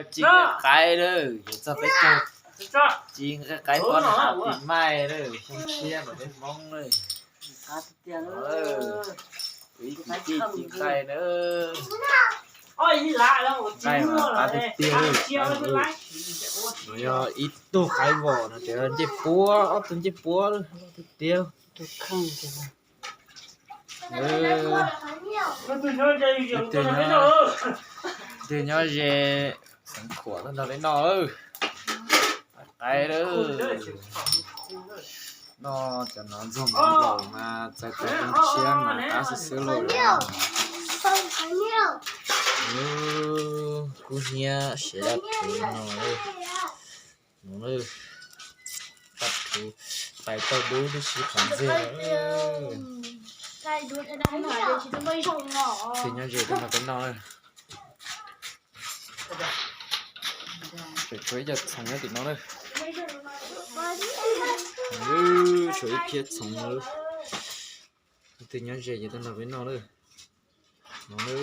Ci nqaij qaib lawm, yuav txog peb caug ci nqaij qaib pob hav tim maij lawm, xyoo tshiab mas peb Hmoob lawm. Ib kwv tij ci nqaij na. Nqaij mas qab tiag tiag li. No yog ib tug qaib vom no ces ncej puab, ob tug ncej puab tiag tiag. Tus nyob ze xeev Khuam nrog peb noj lawm. Qaib lawm. Noj cov no ntxuag mov nplaum mas txais tau xyoo tshiab mas qab xwb xwb lauj. Kub hnyiab siav daj rhuv no. No, daj rhuv, tais tau dub tib si qhov ntxiag. Tus nyob ze tau nrog peb noj na. Tseem tshuav ib co txhoov nyob tim no na. Tshuav ib phiab txhoov no. Tus nyob ze ces tau nrog peb noj na. No na.